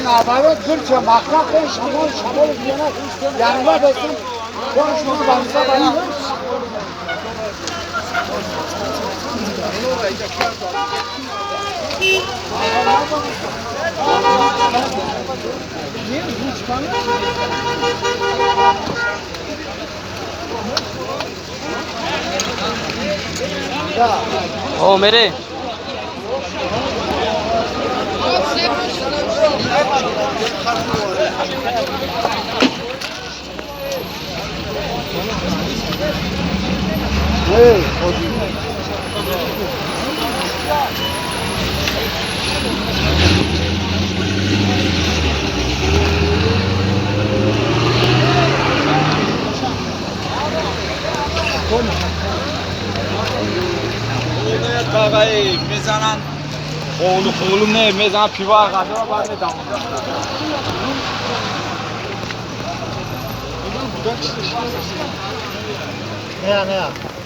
Наоборот, Турция махкам кун, шамол, шамол миёна, янва бестам, коншмон бамса бана. О, мере. Эй, ходи. Мезананд, холу холу не мезананд, пива ғазора баъд медам. Не, не.